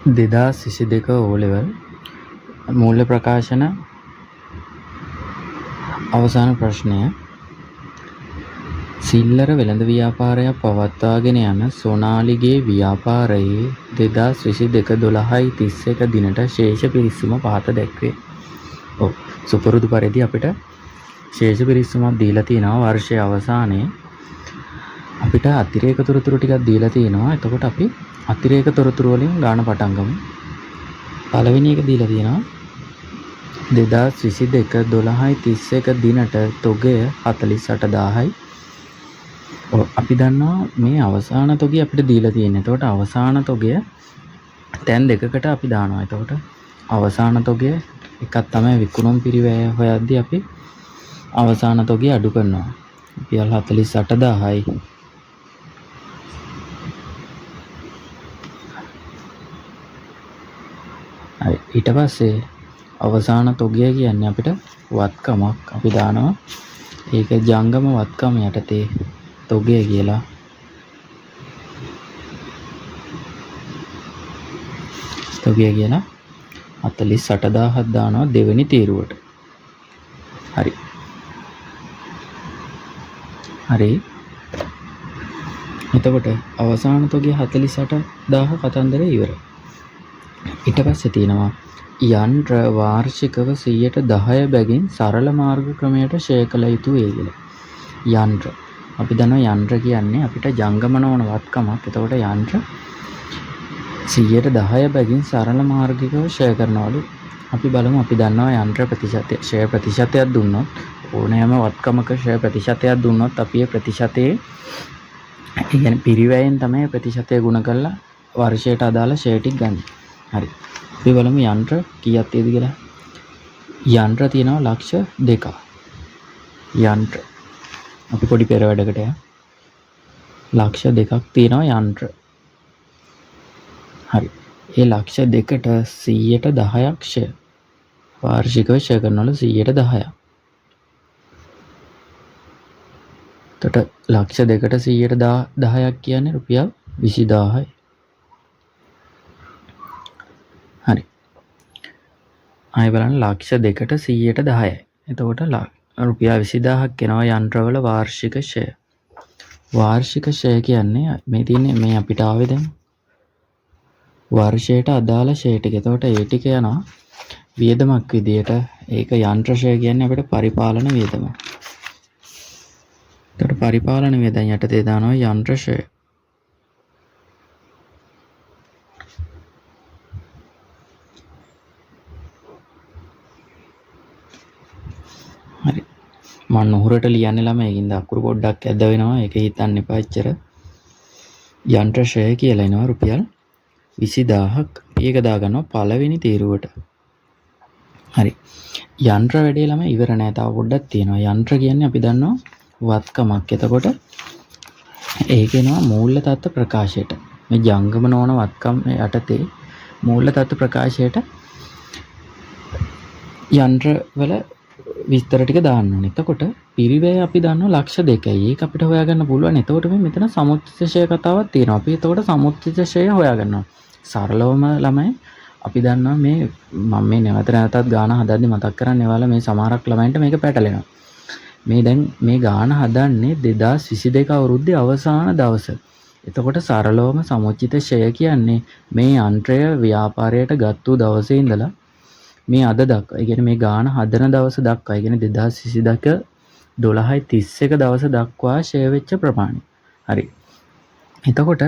2022 ඕ level මූල්‍ය ප්‍රකාශන අවසාන ප්‍රශ්නය. සිල්ලර වෙළඳ ව්‍යාපාරයක් පවත්වාගෙන යන සොනාලිගේ ව්‍යාපාරයේ 2022 12.31 දිනට ශේෂ පිරිස්සුම පහත දැක්වේ. ඔව්, සුපුරුදු පරිදි අපිට ශේෂ පිරිස්සුමක් දීලා තියෙනවා වර්ෂයේ අවසානයේ. අපිට අතිරේක තොරතුරු ටිකක් දීලා තියෙනවා. එතකොට අපි අතිරේක තොරතුරු වලින් ගාන පටන් ගමු. පළවෙනි එක දීලා තියෙනවා 2022 12.31 දිනට තොගය 48000යි. ඔව්, අපි දන්නවා මේ අවසාන තොගය අපිට දීලා තියෙන්නේ. එතකොට අවසාන තොගය තැන් දෙකකට අපි දානවා. එතකොට අවසාන තොගය එකක් තමයි විකුණුම් පිරිවැය හොයද්දී අපි අවසාන තොගය අඩු කරනවා. රුපියල් 48000යි. හරි, ඊට පස්සේ අවසාන තොගය කියන්නේ අපිට වත්කමක් අපි දානවා. ඒක ජංගම වත්කම යටතේ තොගය කියලා. තොගය කියලා 48000ක් දානවා දෙවෙනි තීරුවට. හරි. හරි. එතකොට අවසාන තොගය 48000 කතන්දරය ඉවරයි. ඊට පස්සේ තියෙනවා යන්ත්‍ර වාර්ෂිකව 10% බැගින් සරල මාර්ග ක්‍රමයට ෂෙයා කළ යුතු වේ කියලා. යන්ත්‍ර අපි දන්නවා යන්ත්‍ර කියන්නේ අපිට ජංගම නොවන වත්කමක්. එතකොට යන්ත්‍ර 10% බැගින් සරල මාර්ගිකව ෂෙයා කරනවලු. අපි බලමු, අපි දන්නවා යන්ත්‍ර ප්‍රතිශතය ෂෙයා ප්‍රතිශතයක් දුන්නොත් ඕනෑම වත්කමක ෂෙයා ප්‍රතිශතයක් දුන්නොත් අපි ඒ ප්‍රතිශතයේ, ඒ කියන්නේ පිරිවැයෙන් තමයි ප්‍රතිශතය ගුණ කරලා වර්ෂයට අදාළ ෂෙයා ටික ගන්න. හරි. අපි බලමු යන්ත්‍ර කීයක් තියෙද කියලා. යන්ත්‍ර තියෙනවා ලක්ෂ දෙකක්. යන්ත්‍ර අපි පොඩි පෙර වැඩකට යමු. ලක්ෂ දෙකක් තියෙනවා යන්ත්‍ර. හරි. ඒ ලක්ෂ දෙකට 10%ක් ෂෙයා. වාර්ෂිකව ෂෙයා කරනවලු 10%ක්. එතකොට ලක්ෂ දෙකට 10%ක් කියන්නේ රුපියල් 20000යි. හරි. ආයෙ බලන්න ලක්ෂ දෙකට 10%යි. එතකොට රුපියල් 20000ක් එනවා යන්ත්‍රවල වාර්ෂික ෂෙයා. වාර්ෂික ෂෙයා කියන්නේ මේ තියෙන්නේ මේ අපිට ආවේ දැන් වර්ෂයට අදාළ ෂෙයා ටික. එතකොට ඒ ටික යනවා වියදමක් විදියට. ඒක යන්ත්‍ර ෂෙයා කියන්නේ අපිට පරිපාලන වියදම. එතකොට පරිපාලන වියදම් යටතේ දානවා යන්ත්‍ර ෂෙයා. හරි. මං නුහුරට ලියන්නේ ළමයි, ඒකින්ද අකුරු පොඩ්ඩක් ඇද වෙනවා. ඒක හිතන්න එපා එච්චර. යන්ත්‍ර ෂෙයා කියලා එනවා රුපියල් 20000ක්. අපි ඒක දාගන්නවා පළවෙනි තීරුවට. හරි. යන්ත්‍ර වැඩේ ළමයි ඉවර නෑ, තව පොඩ්ඩක් තියෙනවා. යන්ත්‍ර කියන්නේ අපි දන්නවා වත්කමක්. එතකොට ඒක එනවා මූල්‍ය තත්ත්ව ප්‍රකාශයට. මේ ජංගම නොවන වත්කම් යටතේ මූල්‍ය තත්ත්ව ප්‍රකාශයට යන්ත්‍රවල විස්තර ටික දාන්න ඕනේ. එතකොට පිරිවැය අපි දන්නවා ලක්ෂ දෙකයි. ඒක අපිට හොයාගන්න පුළුවන්. එතකොට මේ මෙතන සමුච්චිත ෂෙයා කතාවක් තියෙනවා. අපි එතකොට සමුච්චිත ෂෙයා හොයාගන්නවා. සරලවම ළමයි අපි දන්නවා මේ මම මේ නැවත නැවතත් ගාන හදද්දි මතක් කරන්නේ ඔයාලා මේ සමහරක් ළමයින්ට මේක පැටලෙනවා. මේ දැන් මේ ගාන හදන්නේ 2022 අවුරුද්දේ අවසාන දවස. එතකොට සරලවම සමුච්චිත ෂෙයා කියන්නේ මේ යන්ත්‍රය ව්‍යාපාරයට ගත්තු දවසේ ඉඳලා මේ අද දක්වා, ඒ කියන්නේ මේ ගාන හදන දවස දක්වා, ඒ කියන්නේ 2022 12.31 දවස දක්වා ෂෙයා වෙච්ච ප්‍රමාණය. හරි. එතකොට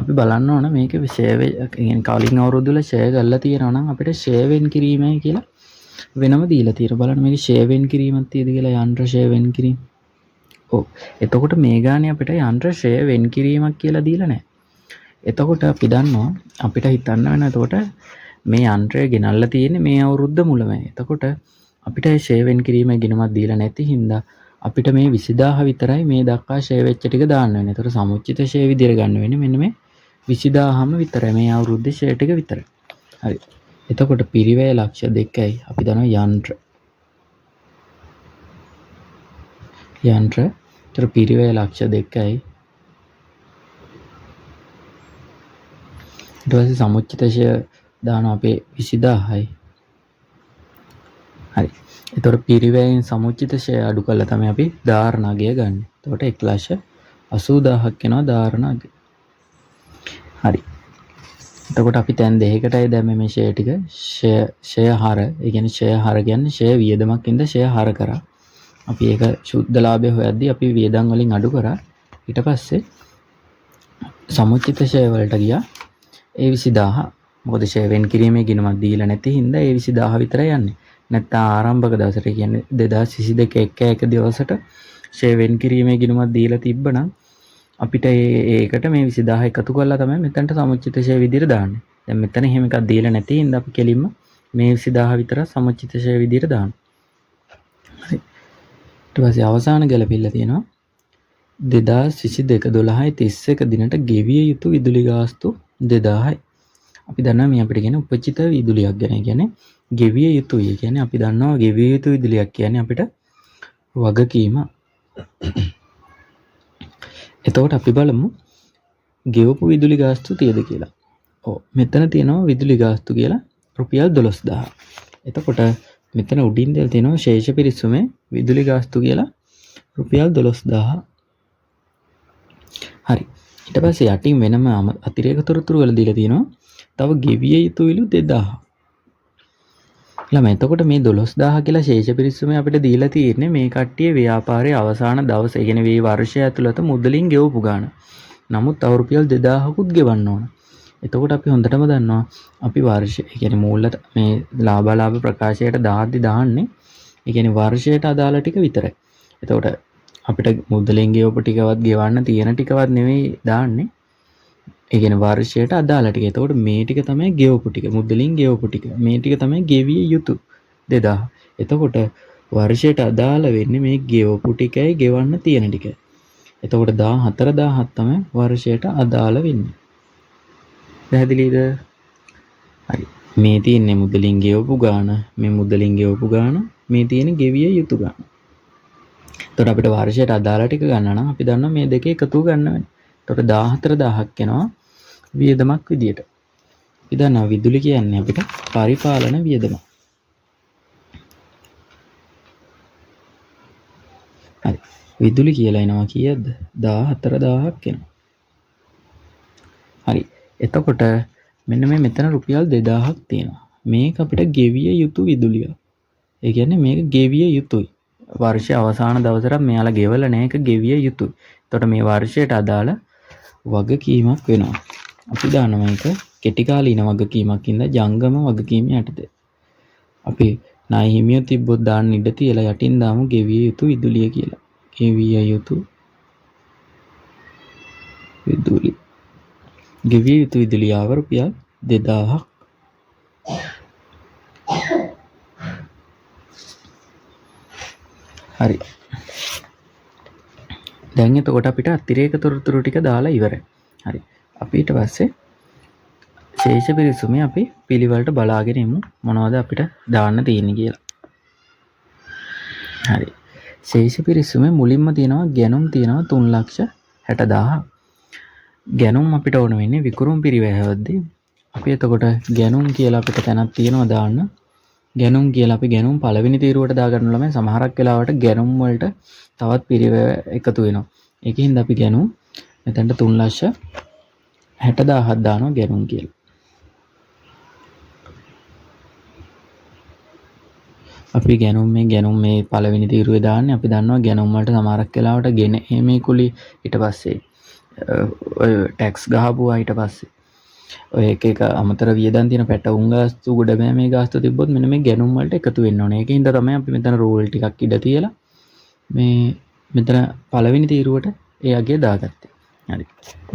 අපි බලන්න ඕන මේකේ ෂෙයා ඒ කියන්නේ කලින් අවුරුදු වල ෂෙයා කරලා තියෙනවා නම් අපිට ෂෙයා වෙන් කිරීමයි කියලා වෙනම දීලා තියෙනවා. බලන්න මේකේ ෂෙයා වෙන් කිරීමක් තියෙද කියලා, යන්ත්‍ර ෂෙයා වෙන් කිරීම. ඔව්. එතකොට මේ ගානේ අපිට යන්ත්‍ර ෂෙයා වෙන් කිරීමක් කියලා දීලා නැහැ. එතකොට අපි දන්නවා අපිට හිතන්න වෙන එතකොට මේ යන්ත්‍රය ගෙනල්ලා තියෙන්නේ මේ අවුරුද්ද මුලමයි. එතකොට අපිට ඒ ෂෙයා වෙන් කිරීමේ ගිණුමක් දීලා නැති හින්දා අපිට මේ 20000 විතරයි මේ දක්වා ෂෙයා වෙච්ච ටික දාන්න වෙන්නේ. එතකොට සමුච්චිත ෂෙයා විදියට ගන්න වෙන්නේ මෙන්න මේ 20000ම විතරයි. මේ අවුරුද්දේ ෂෙයා ටික විතරයි. හරි. එතකොට පිරිවැය ලක්ෂ දෙකයි. අපි දන්නවා යන්ත්‍ර. යන්ත්‍ර. එතකොට පිරිවැය ලක්ෂ දෙකයි. ඊට පස්සේ සමුච්චිත ෂය දානවා අපේ 20000යි. හරි. එතකොට පිරිවැයෙන් සමුච්චිත ෂය අඩු කරලා තමයි අපි ධාරණ අගය ගන්න. එතකොට 1,80,000ක් එනවා ධාරණ අගය. හරි. එතකොට අපි තැන් දෙකකටයි දැම්මේ මේ ෂය ටික. ෂය හර, ඒ කියන්නේ ෂය හර කියන්නේ ෂය වියදමක් ඉඳ ෂය හර කරා. අපි ඒක ශුද්ධ ලාභය හොයද්දී අපි වියදම් වලින් අඩු කරා. ඊට පස්සේ සමුච්චිත ෂය වලට ගියා. ඒ 20000. මොකද ෂය වෙන් කිරීමේ ගිණුමක් දීලා නැති හින්දා ඒ 20000 විතරයි යන්නේ. නැත්නම් ආරම්භක දවසට, ඒ කියන්නේ 2022 එක එක දවසට ෂය වෙන් කිරීමේ ගිණුමක් දීලා තිබ්බනම් අපිට ඒකට මේ 20000 එකතු කරලා තමයි මෙතනට සමුච්චිත ෂය විදියට දාන්නේ. දැන් මෙතන එහෙම එකක් දීලා නැති හින්දා අපි කෙලින්ම මේ 20000 විතර සමුච්චිත ෂය විදියට දානවා. හරි. ඊට පස්සේ අවසාන ගැලපිල්ල තියෙනවා 2022 12 31 දිනට ගෙවිය යුතු විදුලි ගාස්තු 2000යි. අපි දන්නවා මේ අපිට කියන්නේ උපචිත විදුලියක් ගැන. ඒ කියන්නේ ගෙවිය යුතුයි. ඒ කියන්නේ අපි දන්නවා ගෙවිය යුතු විදුලියක් කියන්නේ අපිට වගකීම. එතකොට අපි බලමු ගෙවපු විදුලි ගාස්තු තියද කියලා. ඔව්, මෙතන තියෙනවා විදුලි ගාස්තු කියලා රුපියල් 12000. එතකොට මෙතන උඩින් දෙල තියෙනවා ශේෂ පිරිසුමේ විදුලි ගාස්තු කියලා රුපියල් 12000. හරි. ඊට පස්සේ යටින් වෙනම අතිරේක තොරතුරු වල දීලා තියෙනවා තව ගෙවිය යුතු විලු 2000. ළමයි එතකොට මේ 12000 කියලා ශේෂ පිරිසුමේ අපිට දීලා තියෙන්නේ මේ කට්ටිය ව්‍යාපාරයේ අවසාන දවස, ඒ කියන්නේ මේ වර්ෂය ඇතුළත මුදලින් ගෙවපු ගාණ. නමුත් තව රුපියල් 2000කුත් ගෙවන්න ඕන. එතකොට අපි හොඳටම දන්නවා අපි වර්ෂ, ඒ කියන්නේ මූල්‍ය මේ ලාභාලාභ ප්‍රකාශයට දාද්දි දාන්නේ, ඒ කියන්නේ වර්ෂයට අදාළ ටික විතරයි. එතකොට අපිට මුදලින් ගෙවපු ටිකවත් ගෙවන්න තියෙන ටිකවත් නෙවෙයි දාන්නේ. ඒ කියන්නේ වර්ෂයට අදාළ ටික. එතකොට මේ ටික තමයි ගෙවපු ටික, මුදලින් ගෙවපු ටික. මේ ටික තමයි ගෙවිය යුතු 2000. එතකොට වර්ෂයට අදාළ වෙන්නේ මේ ගෙවපු ටිකයි ගෙවන්න තියෙන ටිකයි. එතකොට 14000ක් තමයි වර්ෂයට අදාළ වෙන්නේ. පැහැදිලිද? හරි. මේ තියෙන්නේ මුදලින් ගෙවපු ගාණ, මේ මුදලින් ගෙවපු ගාණ, මේ තියෙන ගෙවිය යුතු ගාණ. එතකොට අපිට වර්ෂයට අදාළ ටික ගන්න නම් අපි දන්නවා මේ දෙකේ එකතුව ගන්න වෙනවා. එතකොට 14000ක් එනවා වියදමක් විදියට. අපි දන්නවා විදුලි කියන්නේ අපිට පරිපාලන වියදමක්. හරි. විදුලි කියලා එනවා කීයක්ද? 14000ක් එනවා. හරි. එතකොට මෙන්න මේ මෙතන රුපියල් 2000ක් තියෙනවා. මේක අපිට ගෙවිය යුතු විදුලියක්. ඒ කියන්නේ මේක ගෙවිය යුතුයි. වර්ෂයේ අවසාන දවසට මෙයාලා ගෙවලා නැහැ, ඒක ගෙවිය යුතුයි. එතකොට මේ වර්ෂයට අදාළ වගකීමක් වෙනවා. අපි දානවා මේක කෙටි කාලීන වගකීමක් හින්දා ජංගම වගකීම යටතේ. අපි ණය හිමියෝ තිබ්බොත් දාන්න ඉඩ තියලා යටින් දාමු ගෙවිය යුතු විදුලිය කියලා. ගෙවිය යුතු විදුලි. ගෙවිය යුතු විදුලිය ආව රුපියල් 2000ක්. හරි. දැන් එතකොට අපිට අතිරේක තොරතුරු ටික දාලා ඉවරයි. හරි. අපි ඊට පස්සේ ශේෂ පිරිසුමේ අපි පිළිවෙලට බලාගෙන ඉමු මොනවද අපිට දාන්න තියෙන්නේ කියලා. හරි. ශේෂ පිරිසුමේ මුලින්ම තියෙනවා ගැනුම් තියෙනවා 3,60,000. ගැනුම් අපිට ඕන වෙන්නේ විකුණුම් පිරිවැය හොද්දී. අපි එතකොට ගැනුම් කියලා අපිට තැනක් තියෙනවා දාන්න. ගැනුම් කියලා අපි ගැනුම් පළවෙනි තීරුවට දාගන්න ළමයි සමහරක් වෙලාවට ගැනුම් වලට තවත් පිරිවැය එකතු වෙනවා. ඒකින්ද අපි ගැනුම් මෙතනට 3,60,000ක් දානවා ගැනුම් කියලා. අපි ගැනුම් මේ පළවෙනි තීරුවේ දාන්නේ. අපි දන්නවා ගැනුම් වලට සමහරක් වෙලාවට ගෙන එමේ කුලි ඊට පස්සේ ඔය ටැක්ස් ගහපුවා ඊට පස්සේ ඔය එක එක අමතර වියදම් තියෙන පැටවුම් ගාස්තු ගොඩ බෑමේ ගාස්තු තිබ්බොත් මෙන්න මේ ගැනුම් වලට එකතු වෙන්න ඕනේ. ඒකින්ද තමයි අපි මෙතන රෝල් ටිකක් ඉඩ තියලා මේ මෙතන පළවෙනි තීරුවට ඒ අගය දාගත්තේ. හරි.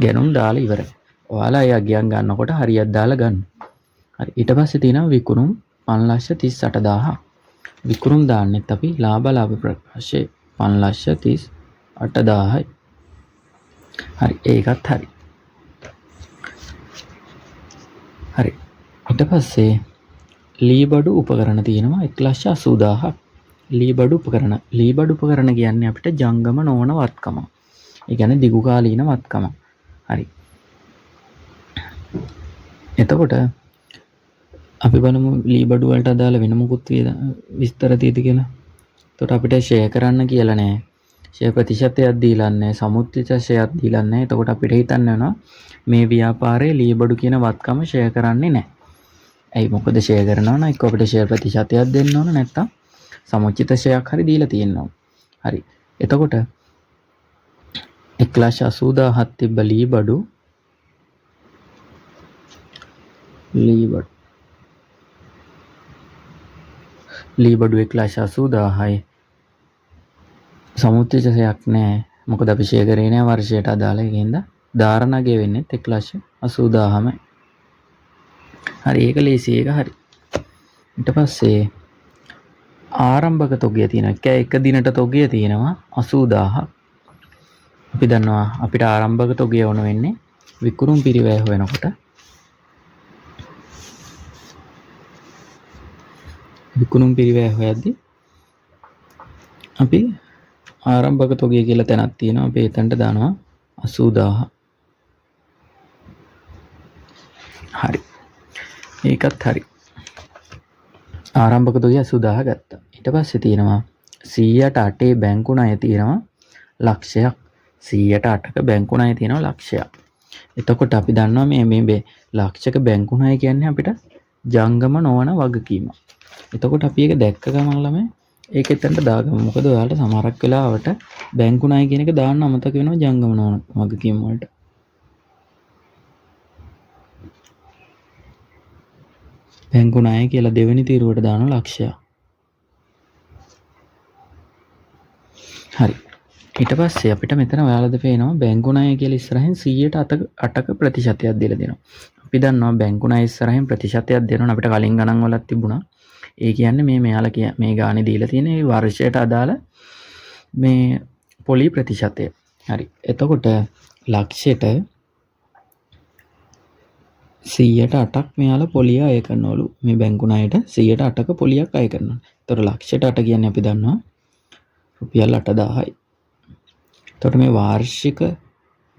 ගැනුම් දාලා ඉවරයි. ඔයාලා ඒ අගයන් ගන්නකොට හරියක් දාලා ගන්න. හරි. ඊට පස්සේ තියෙනවා විකුණුම් 5,38,000. විකුණුම් දාන්නෙත් අපි ලාභ ලාභ ප්‍රකාශයේ 5,38,000යි. හරි. ඒකත් හරි. හරි. ඊට පස්සේ ලී බඩු උපකරණ තියෙනවා 1,80,000ක්. ලී බඩු උපකරණ. ලී බඩු උපකරණ කියන්නේ අපිට ජංගම නොවන වත්කම. ඒ කියන්නේ දිගු කාලීන වත්කම. හරි. එතකොට අපි බලමු ලී බඩු වලට අදාළ වෙන මොකුත් විස්තර තියෙද කියලා. එතකොට අපිට ෂෙයා කරන්න කියලා නෑ. ෂෙයා ප්‍රතිශතයක් දීලා නෑ, සමුච්චිත ෂෙයාක් දීලා නෑ. එතකොට අපිට හිතන්න වෙනවා මේ ව්‍යාපාරයේ ලී බඩු කියන වත්කම ෂෙයා කරන්නේ නෑ. ඇයි මොකද ෂෙයා කරනවා නම් එක්ක අපිට ෂෙයා ප්‍රතිශතයක් දෙන්න ඕන, නැත්නම් සමුච්චිත ෂෙයාක් හරි දීලා තියෙන්න ඕන. හරි. එතකොට 1,80,000ක් තිබ්බ ලී බඩු, ලී බඩු ලී බඩු 1,80,000යි. සමුච්චිත ෂෙයාක් නෑ. මොකද අපි ෂෙයා කරේ නෑ වර්ෂයට අදාළ. ඒකෙන්ද ධාරණගේ වෙන්නේ 1,80,000මයි. හරි, ඒක ලේසි, ඒක හරි. ඊට පස්සේ ආරම්භක තොගය තියෙනවා. එක දිනට තොගය තියෙනවා 80,000ක්. අපි දන්නවා අපිට ආරම්භක තොගය ඕන වෙන්නේ විකුණුම් පිරිවැය හොයනකොට. විකුණුම් පිරිවැය හොයද්දි අපි ආරම්භක තොගය කියලා තැනක් තියෙනවා. අපි එතනට දානවා 80,000. හරි. ඒකත් හරි. ආරම්භක තොගය 80,000 ගත්තා. ඊට පස්සේ තියෙනවා සීයට අටේ බැංකු ණය තියෙනවා ලක්ෂයක්. සීයට අටක බැංකු ණය තියෙනවා ලක්ෂයක්. එතකොට අපි දන්නවා මේ ලක්ෂක බැංකු ණය කියන්නේ අපිට ජංගම නොවන වගකීමක්. එතකොට අපි ඒක දැක්ක ගමන් ළමයි ඒක එතනට දාගමු. මොකද ඔයාලට සමහරක් වෙලාවට බැංකු ණය කියන එක දාන්න අමතක වෙනවා ජංගම නොවන වගකීම් වලට. බැංකු ණය කියලා දෙවෙනි තීරුවට දාන ලක්ෂයක්. හරි. ඊට පස්සේ අපිට මෙතන ඔයාලද පේනවා බැංකු ණය කියලා ඉස්සරහින් සීයට අටක ප්‍රතිශතයක් දීලා දෙනවා. අපි දන්නවා බැංකු ණය ඉස්සරහින් ප්‍රතිශතයක් දෙනවා අපිට කලින් ගණන් වලත් තිබුණා. ඒ කියන්නේ මෙයාලා මේ ගානේ දීලා තියෙන මේ වර්ෂයට අදාළ මේ පොලි ප්‍රතිශතය. හරි. එතකොට ලක්ෂයට සීයට අටක් මෙයාලා පොලිය අය කරනවලු. මේ බැංකු ණයට සීයට අටක පොලියක් අය කරනවා. එතකොට ලක්ෂයට අට කියන්නේ අපි දන්නවා රුපියල් අටදාහයි. එතකොට මේ වාර්ෂික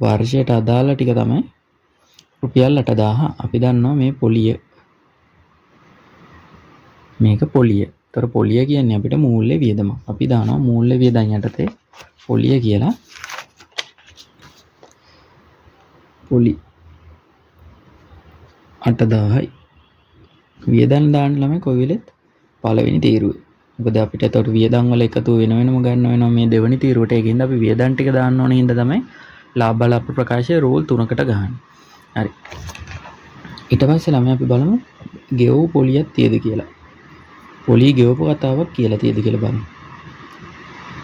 වර්ෂයට අදාළ ටික තමයි රුපියල් අටදාහ. අපි දන්නවා මේ පොලිය. මේක පොලිය. එතකොට පොලිය කියන්නේ අපිට මූල්‍ය වියදමක්. අපි දානවා මූල්‍ය වියදම් යටතේ පොලිය කියලා. පොලි අටදාහයි. වියදම් දාන්න ළමයි කොයි වෙලෙත් පළවෙනි තීරුවේ. මොකද අපිට එතකොට වියදම් වල එකතු වෙන වෙනම ගන්න වෙනවා මේ දෙවෙනි තීරුවට. ඒකින්ද අපි වියදම් ටික දාන්න ඕන හින්දා තමයි ලාභ අලාභ ප්‍රකාශය රෝල් තුනකට ගහන්නේ. හරි. ඊට පස්සේ ළමයි අපි බලමු ගෙවූ පොලියක් තියෙද කියලා. පොලි ගෙවපු කතාවක් කියලා තියෙද කියලා බලමු.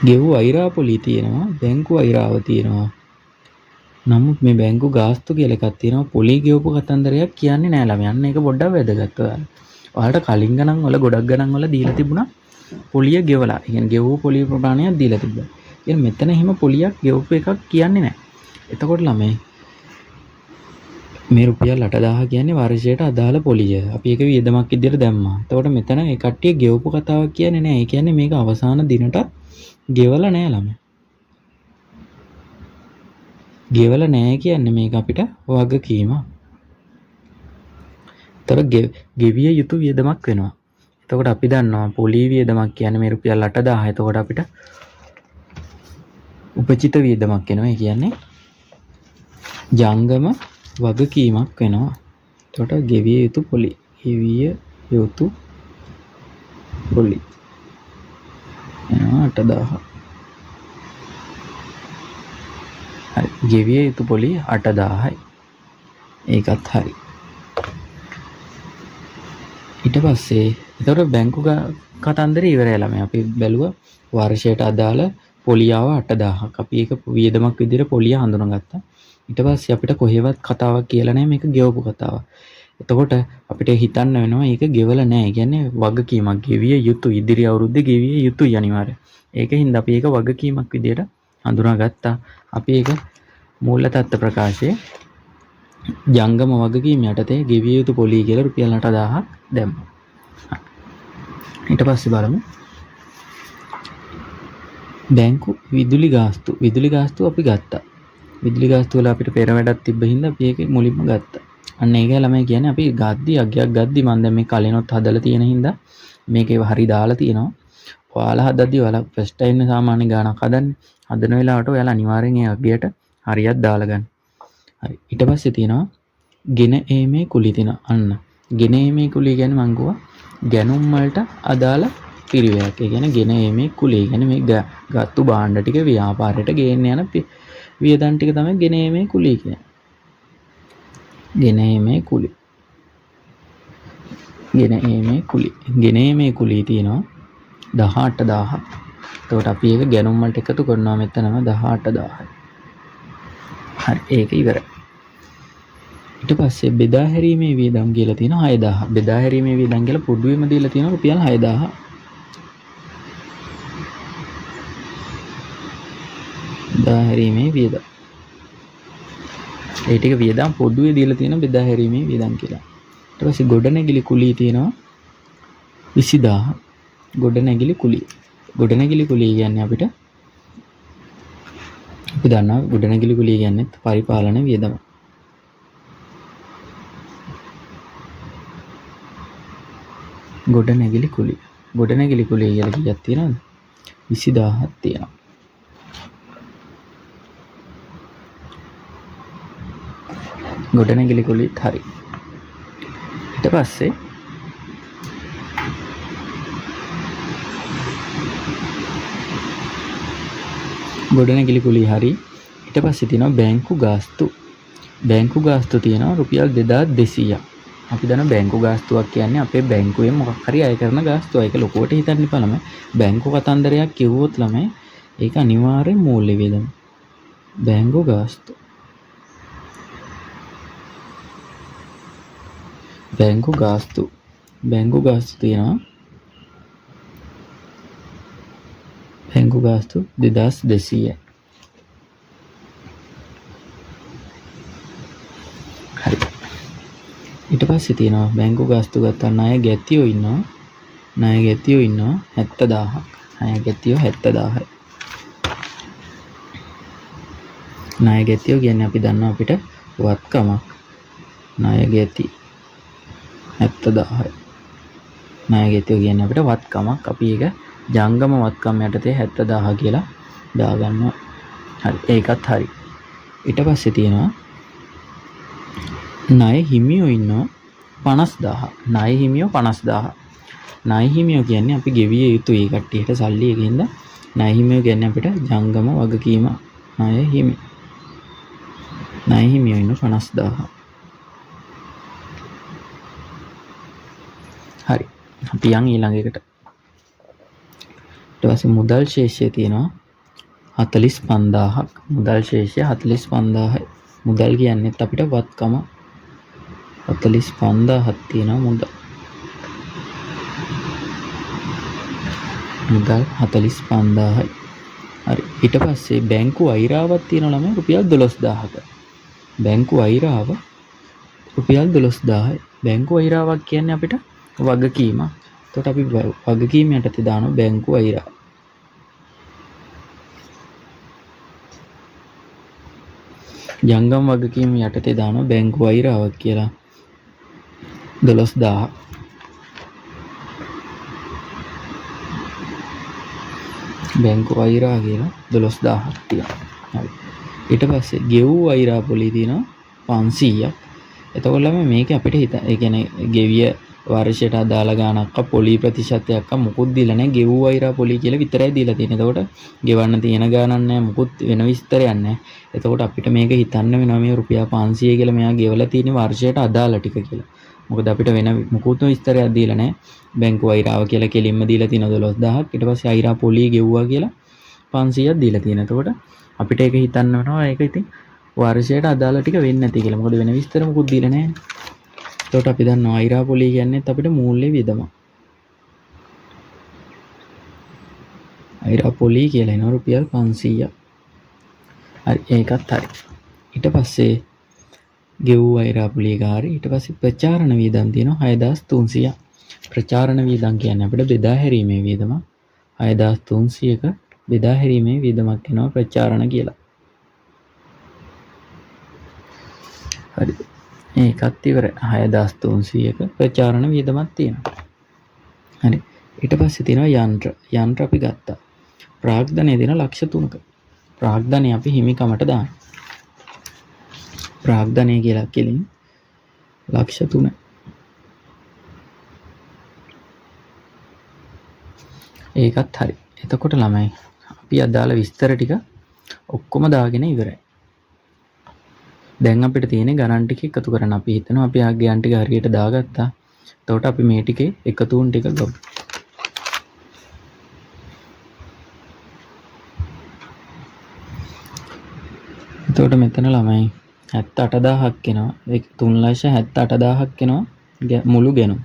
ගෙවූ අයිරා පොලි තියෙනවා, බැංකු අයිරාව තියෙනවා. නමුත් මේ බැංකු ගාස්තු කියලා එකක් තියෙනවා. පොලි ගෙවපු කතන්දරයක් කියන්නේ නෑ ළමයි. අන්න ඒක පොඩ්ඩක් වැදගත් ඔයාලා. ඔයාලට කලින් ගණන් වල ගොඩක් ගණන් වල දීලා තිබුණා පොලිය ගෙවලා. ඒ කියන්නේ ගෙවූ පොලිය ප්‍රමාණයක් දීලා තිබ්බා. ඒ කියන්නේ මෙතන එහෙම පොලියක් ගෙවපු එකක් කියන්නේ නෑ. එතකොට ළමයි මේ රුපියල් අටදාහ කියන්නේ වර්ෂයට අදාළ පොලිය. අපි ඒක වියදමක් විදියට දැම්මා. එතකොට මෙතන ඒ කට්ටිය ගෙවපු කතාවක් කියන්නේ නෑ. ඒ කියන්නේ මේක අවසාන දිනටත් ගෙවලා නෑ ළමයි. ගෙවලා නෑ කියන්නේ මේක අපිට වගකීමක්. එතකොට ගෙවිය යුතු වියදමක් වෙනවා. එතකොට අපි දන්නවා පොලි වියදමක් කියන්නේ මේ රුපියල් අටදාහ. එතකොට අපිට උපචිත වියදමක් වෙනවා. ඒ කියන්නේ ජංගම වගකීමක් වෙනවා. එතකොට ගෙවිය යුතු පොලි, ගෙවිය යුතු පොලි එනවා අටදාහ. හරි, ගෙවිය යුතු පොලි අටදාහයි. ඒකත් හරි. ඊට පස්සේ එතකොට බැංකු කතන්දරේ ඉවරයි ළමයි. අපි බැලුවා වර්ෂයට අදාළ පොලියාව අටදාහක්. අපි ඒක වියදමක් විදිහට පොලිය හඳුනාගත්තා. ඊට පස්සේ අපිට කොහෙවත් කතාවක් කියලා නෑ මේක ගෙවපු කතාවක්. එතකොට අපිට හිතන්න වෙනවා ඒක ගෙවලා නෑ. ඒ කියන්නේ වගකීමක් ගෙවිය යුතු, ඉදිරි අවුරුද්දේ ගෙවිය යුතුයි අනිවාර්යයෙන්. ඒක හින්දා අපි ඒක වගකීමක් විදිහට හඳුනාගත්තා. අපි ඒක මූල්‍ය තත්ත්ව ප්‍රකාශයේ ජංගම වගකීම් යටතේ ගෙවිය යුතු පොලිය කියලා රුපියල් අටදාහක් දැම්මා. ඊට පස්සේ බලමු බැංකු විදුලි ගාස්තු. විදුලි ගාස්තු අපි ගත්තා. විදුලි ගාස්තු වල අපිට පෙර වැඩක් තිබ්බ හින්දා අපි ඒක මුලින්ම ගත්තා. අන්න ඒකයි ළමයි කියන්නේ අපි ගද්දි අගයක් ගද්දි මම දැන් මේ කලිනොත් හදලා තියෙන හින්දා මේකේ හරි දාලා තියෙනවා. ඔයාලා හදද්දි ඔයාලා ෆස්ට් ටයිම් නේ සාමාන්‍ය ගාණක් හදන්නේ. හදන වෙලාවට ඔයාලා අනිවාර්යෙන් ඒ අගයට හරියක් දාලා ගන්න. හරි. ඊට පස්සේ තියෙනවා ගෙන ඒමේ කුලී තියෙනවා. අන්න ගෙන ඒමේ කුලී කියන්නේ මං කිව්වා ගැනුම් වලට අදාළ පිරිවැයක්. ඒ කියන්නේ ගෙන ඒමේ කුලී කියන්නේ මේ ගත්තු භාණ්ඩ ටික ව්‍යාපාරයට ගේන්න යන වියදම් ටික තමයි ගෙන ඒමේ කුලී කියන්නේ. ගෙන ඒමේ කුලී. ගෙන ඒමේ කුලී. ගෙන ඒමේ කුලී තියෙනවා 18000. එතකොට අපි ඒක ගැනුම් වලට එකතු කරනවා මෙතනම 18000යි. හරි, ඒක ඉවරයි. ඊට පස්සේ බෙදා හැරීමේ වියදම් කියලා තියෙනවා 6000. බෙදා හැරීමේ වියදම් කියලා පොදුවෙම දීලා තියෙනවා රුපියල් 6000. බෙදා හැරීමේ වියදම්. ඒ ටික වියදම් පොදුවේ දීලා තියෙනවා බෙදා හැරීමේ වියදම් කියලා. ඊට පස්සේ ගොඩනැගිලි කුලී තියෙනවා 20000. ගොඩනැගිලි කුලී. ගොඩනැගිලි කුලී කියන්නේ අපිට අපි දන්නවා ගොඩනැගිලි කුලී කියන්නේ පරිපාලන වියදම. ගොඩනැගිලි කුලී. ගොඩනැගිලි කුලී කියලා කීයක් තියෙනවද? 20000ක් තියෙනවා. ගොඩනැගිලි කුලීත් හරි. ඊට පස්සේ ගොඩනැගිලි කුලී හරි. ඊට පස්සේ තියෙනවා බැංකු ගාස්තු. බැංකු ගාස්තු තියෙනවා රුපියල් 2200ක්. අපි දන්නවා බැංකු ගාස්තුවක් කියන්නේ අපේ බැංකුවෙන් මොකක් හරි අය කරන ගාස්තුවක්. ඒක ලොකුවට හිතන්න එපා ළමයි. බැංකු කතන්දරයක් කිව්වොත් ළමයි ඒක අනිවාර්යෙන් මූල්‍ය වියදම. බැංකු ගාස්තු. බැංකු ගාස්තු. බැංකු ගාස්තු තියෙනවා. බැංකු ගාස්තු 2200යි. හරි. ඊට පස්සේ තියෙනවා බැංකු ගාස්තු ගත්තා ණය ගැතියෝ ඉන්නවා. ණය ගැතියෝ ඉන්නවා 70000ක්. ණය ගැතියෝ 70000යි. ණය ගැතියෝ කියන්නේ අපි දන්නවා අපිට වත්කමක්. ණය ගැති 70000යි. ණය ගැතියෝ කියන්නේ අපිට වත්කමක්. අපි ඒක ජංගම වත්කම් යටතේ 70000 කියලා දාගන්නවා. හරි, ඒකත් හරි. ඊට පස්සේ තියෙනවා ණය හිමියෝ ඉන්නවා 50000. ණය හිමියෝ 50000. ණය හිමියෝ කියන්නේ අපි ගෙවිය යුතුයි ඒ කට්ටියට සල්ලි. ඒකින්ද ණය හිමියෝ කියන්නේ අපිට ජංගම වගකීම. ණය හිමි. ණය හිමියෝ ඉන්න 50000. හරි, අපි යන් ඊළඟ එකට. ඊට පස්සේ මුදල් ශේෂය තියෙනවා 45000ක්. මුදල් ශේෂය 45000යි. මුදල් කියන්නේත් අපිට වත්කම. 45000ක් තියෙනවා මුදල්. මුදල් 45000යි. හරි, ඊට පස්සේ බැංකු අයිරාවක් තියෙනවා ළමයි රුපියල් 12000ක. බැංකු අයිරාව රුපියල් 12000යි. බැංකු අයිරාවක් කියන්නේ අපිට වගකීමක්. එතකොට අපි වගකීම යටතේ දානවා බැංකු අයිරාව. ජංගම වගකීම යටතේ දානවා බැංකු අයිරාවක් කියලා 12000. බැංකු අයිරා කියලා 12000ක් තියෙනවා. හරි. ඊට පස්සේ ගෙවූ අයිරා පොලි තියෙනවා 500ක්. එතකොට ළමයි මේක අපිට හිත, ඒ කියන්නේ ගෙවිය වර්ෂයට අදාළ ගාණක් පොලි ප්‍රතිශතයක් මොකුත් දීලා නැහැ. ගෙවූ අයිරා පොලි කියලා විතරයි දීලා තියෙන්නේ. එතකොට ගෙවන්න තියෙන ගාණක් නැහැ, මොකුත් වෙන විස්තරයක් නැහැ. එතකොට අපිට මේක හිතන්න වෙනවා මේ රුපියල් 500 කියලා මෙයා ගෙවලා තියෙන වර්ෂයට අදාළ ටික කියලා. මොකද අපිට වෙන මොකුත්ම විස්තරයක් දීලා නැහැ. බැංකු අයිරාව කියලා කෙලින්ම දීලා තියෙනවා 12000ක්. ඊට පස්සේ අයිරා පොලි ගෙව්වා කියලා 500ක් දීලා තියෙනවා. එතකොට අපිට ඒක හිතන්න වෙනවා ඒක ඉතින් වර්ෂයට අදාළ ටික වෙන්නේ නැති කියලා. මොකද වෙන විස්තර මොකුත් දීලා නැහැ. එතකොට අපි දන්නවා අයිරා පොලි කියන්නේත් අපිට මූල්‍ය වියදමක්. අයිරා පොලි කියලා එනවා රුපියල් 500ක්. හරි, ඒකත් හරි. ඊට පස්සේ ගෙවූ අයිරා පොලි එක හරි. ඊට පස්සේ ප්‍රචාරණ වියදම් තියෙනවා 6300ක්. ප්‍රචාරණ වියදම් කියන්නේ අපිට බෙදා හැරීමේ වියදමක්. 6300ක බෙදා හැරීමේ වියදමක් එනවා ප්‍රචාරණ කියලා. හරි. ඒකත් ඉවරයි. 6300ක ප්‍රචාරණ වියදමක් තියෙනවා. හරි. ඊට පස්සේ තියෙනවා යන්ත්‍ර. යන්ත්‍ර අපි ගත්තා. ප්‍රාග්ධනය දෙන ලක්ෂ 3ක. ප්‍රාග්ධනය අපි හිමිකමට දානවා. ප්‍රාග්ධනය කියලා කෙලින් ලක්ෂ 3. ඒකත් හරි. එතකොට ළමයි අපි අදාළ විස්තර ටික ඔක්කොම දාගෙන ඉවරයි. දැන් අපිට තියෙන්නේ ගණන් ටික එකතු කරන්න. අපි හිතනවා අපි ආ ගණන් ටික හරියට දාගත්තා. එතකොට අපි මේ ටිකේ එකතුන් ටික ගමු. එතකොට මෙතන ළමයි 78000ක් එනවා. ඒ 378000ක් එනවා මුළු ගැනුම.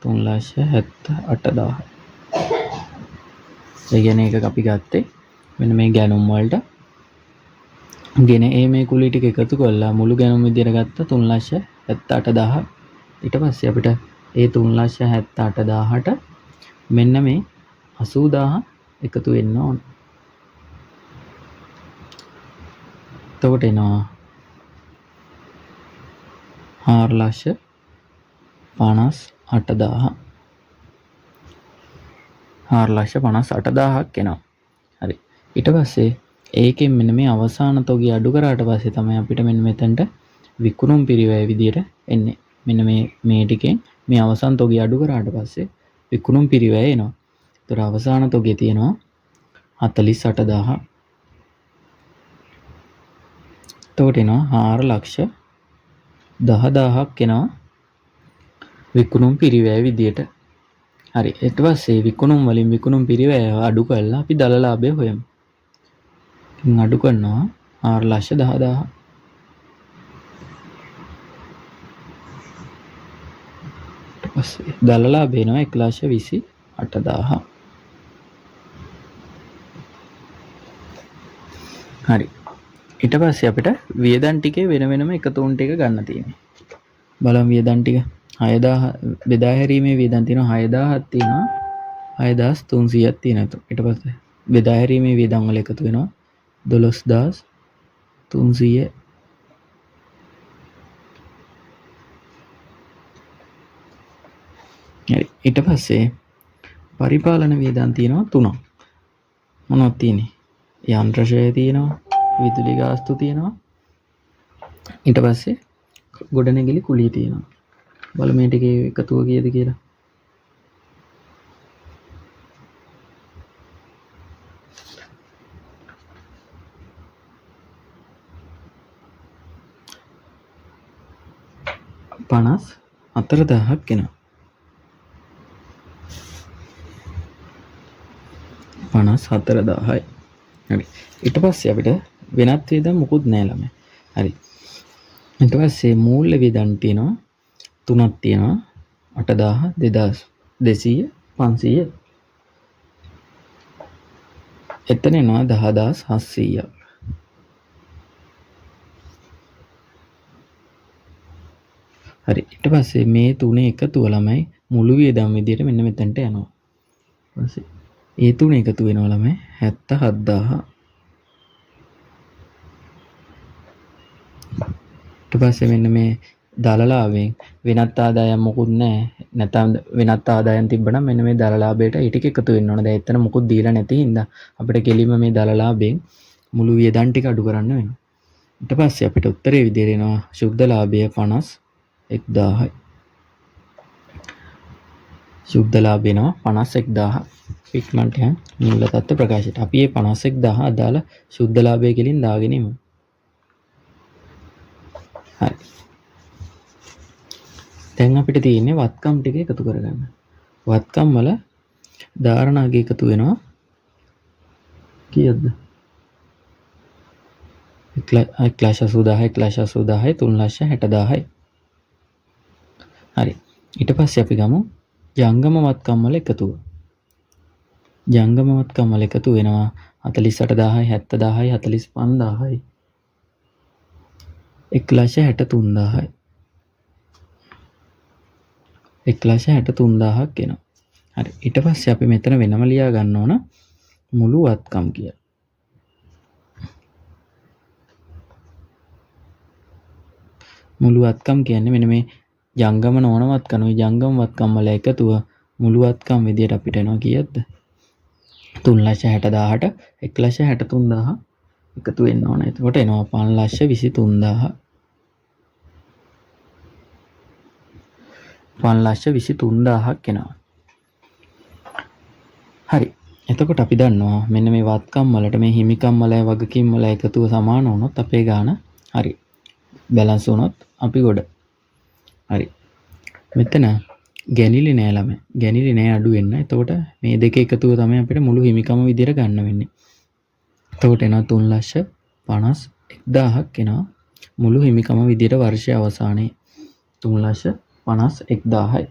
378000. ඒ කියන්නේ ඒක අපි ගත්තේ මෙන්න මේ ගැනුම් වලට ගෙන ඒ මේ කුලී ටික එකතු කරලා මුළු ගැනුම් විදියට ගත්ත 378000. ඊට පස්සේ අපිට ඒ 378000ට මෙන්න මේ 80000 එකතු වෙන්න ඕන. එතකොට එනවා 4,58,000. 4,58,000ක් එනවා. හරි. ඊට පස්සේ ඒකෙන් මෙන්න මේ අවසාන තොගය අඩු කරාට පස්සේ තමයි අපිට මෙන්න මෙතනට විකුණුම් පිරිවැය විදියට එන්නේ. මෙන්න මේ ටිකෙන් මේ අවසාන තොගය අඩු කරාට පස්සේ විකුණුම් පිරිවැය එනවා. ඒතර අවසාන තොගය තියෙනවා 48000. එතකොට එනවා 4,10,000ක් එනවා විකුණුම් පිරිවැය විදියට. හරි. ඊට පස්සේ විකුණුම් වලින් විකුණුම් පිරිවැය අඩු කරලා අපි දල ලාභය හොයමු. ඉතින් අඩු කරනවා 4,10,000. ඊට පස්සේ දල ලාභය එනවා 1,28,000. හරි. ඊට පස්සේ අපිට වියදම් ටිකේ වෙන වෙනම එකතුන් ටික ගන්න තියෙනවා. බලමු වියදම් ටික. 6000 බෙදා හැරීමේ වියදම් තියෙනවා 6000ක් තියෙනවා 6300ක් තියෙනවා. ඊට පස්සේ බෙදා හැරීමේ වියදම් වල එකතු වෙනවා 12300. හරි. ඊට පස්සේ පරිපාලන වියදම් තියෙනවා 3ක්. මොනවද තියෙන්නේ? යන්ත්‍ර ක්ෂය තියෙනවා, විදුලි ගාස්තු තියෙනවා, ඊට පස්සේ ගොඩනැගිලි කුලිය තියෙනවා. බලමු මේ ටිකේ එකතුව කීයද කියලා. 54000ක් එනවා. 54000යි. හරි. ඊට පස්සේ අපිට වෙනත් වියදම් මොකුත් නෑ ළමයි. හරි. ඊට පස්සේ මූල්‍ය වියදම් තියෙනවා තුනක් තියෙනවා. 8000, 2200, 500. එතන එනවා 10700ක්. හරි. ඊට පස්සේ මේ තුනේ එකතුව ළමයි මුළු වියදම් විදියට මෙන්න මෙතනට යනවා. ඊට පස්සේ ඒ තුන එකතු වෙනවා ළමයි 77000. ඊට පස්සේ මෙන්න මේ දලලාභයෙන් වෙනත් ආදායම් මොකුත් නැහැ. නැත්නම් වෙනත් ආදායම් තිබ්බනම් මෙන්න මේ දලලාභයට ඒ ටික එකතු වෙන්න ඕන. දැන් එතන මොකුත් දීලා නැති හින්දා අපිට කෙලින්ම මේ දලලාභයෙන් මුළු වියදම් ටික අඩු කරන්න වෙනවා. ඊට පස්සේ අපිට උත්තරේ විදියට එනවා ශුද්ධ ලාභය 51000යි. ශුද්ධ ලාභය එනවා 51000. ඉක්මනට යන් මූල තත්ත්ව ප්‍රකාශයට. අපි මේ 51000 අදාළ ශුද්ධ ලාභය කෙලින් දාගෙන ඉමු. හරි. දැන් අපිට තියෙන්නේ වත්කම් ටික එකතු කරගන්න. වත්කම් වල ධාරණාගය එකතු වෙනවා කීයක්ද? එක් ලක්ෂ අසූදාහයි, එක් ලක්ෂ අසූදාහයි, තුන් ලක්ෂ හැටදාහයි. හරි. ඊට පස්සේ අපි ගමු ජංගම වත්කම් වල එකතුව. ජංගම වත්කම් වල එකතු වෙනවා හතලිස් අටදාහයි, හැත්තදාහයි, හතලිස් පන්දාහයි, එක් ලක්ෂ හැටතුන්දාහයි. එක් ලක්ෂ හැටතුන්දාහක් එනවා. හරි. ඊට පස්සේ අපි මෙතන වෙනම ලියා ගන්න ඕන මුළු වත්කම් කියලා. මුළු වත්කම් කියන්නේ මෙන්න මේ ජංගම නොවන වත්කම්. ඔය ජංගම වත්කම් වල එකතුව මුළු වත්කම් විදියට අපිට එනවා කීයක්ද? 3,60,000ට 1,63,000 එකතු වෙන්න ඕන. එතකොට එනවා 5,23,000. 5,23,000ක් එනවා. හරි. එතකොට අපි දන්නවා මෙන්න මේ වත්කම් වලට මේ හිමිකම් වල වගකීම් වල එකතුව සමාන වුණොත් අපේ ගාන හරි බැලන්ස් වුණොත් අපි ගොඩ. හරි. මෙතන ගැනිලි නෑ ළමයි. ගැනිලි නෑ අඩු වෙන්න. එතකොට මේ දෙක එකතුව තමයි අපිට මුළු හිමිකම විදියට ගන්න වෙන්නේ. එතකොට එනවා 3,51,000ක් එනවා මුළු හිමිකම විදියට වර්ෂය අවසානයේ 3,51,000යි.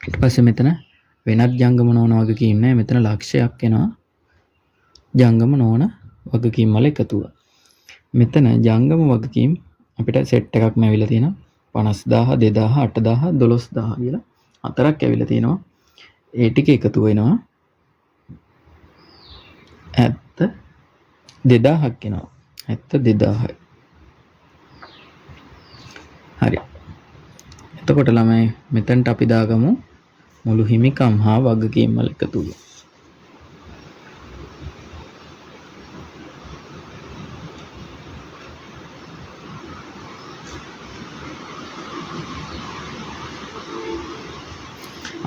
ඊට පස්සේ මෙතන වෙනත් ජංගම නොවන වගකීම් නෑ. මෙතන ලක්ෂයක් එනවා ජංගම නොවන වගකීම් වල එකතුව. මෙතන ජංගම වගකීම් අපිට සෙට් එකක්ම ඇවිල්ලා තියෙනවා. 50,000, 2,000, 8,000, 12,000 කියලා හතරක් ඇවිල්ලා තියෙනවා. ඒ ටික එකතු වෙනවා 72,000ක් එනවා. 72,000යි. හරි. එතකොට ළමයි මෙතනට අපි දාගමු මුළු හිමිකම් හා වගකීම් වල එකතුව.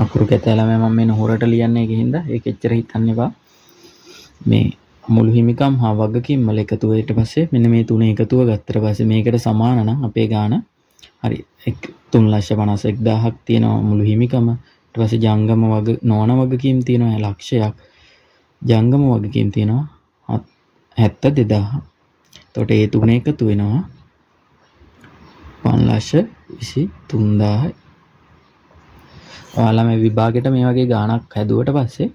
අකුරු කැතයි ළමයි මම මේ නුහුරට ලියන්නේ ඒක හින්දා ඒක එච්චර හිතන්න එපා. මේ මුළු හිමිකම් හා වගකීම් වල එකතුව ඊට පස්සේ මෙන්න මේ තුන එකතුව ගත්තට පස්සේ මේකට සමාන නම් අපේ ගාන හරි 3,51,000ක් තියෙනවා මුළු හිමිකම. ඊට පස්සේ ජංගම වග නොවන වගකීම් තියෙනවා ලක්ෂයක්. ජංගම වගකීම් තියෙනවා 72,000. එතකොට ඒ තුන එකතු වෙනවා 5,23,000යි. ඔයාලා මේ විභාගෙට මේ වගේ ගාණක් හැදුවට පස්සේ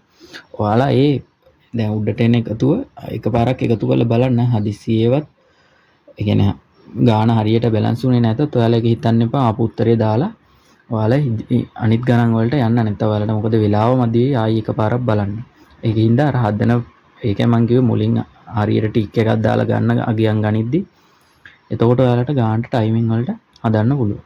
ඔයාලා ඒ දැන් උඩට එන එකතුව එකපාරක් එකතු කරලා බලන්න හදිස්සියේවත් ඒ කියන්නේ ගාණ හරියට බැලන්ස් වුණේ නැතත් ඔයාලා ඒක හිතන්න එපා. ආපු උත්තරේ දාලා ඔයාලා අනිත් ගණන් වලට යන්න. නැත්නම් ඔයාලට මොකද වෙලාව මදි වෙයි ආයි එකපාරක් බලන්න. ඒකින්ද අර හදන ඒකයි මං කිව්වේ මුලින් හරියට ටික් එකක් දාලා ගන්න අගයන් ගනිද්දි එතකොට ඔයාලට ගාණට ටයිමින් වලට හදන්න පුළුවන්.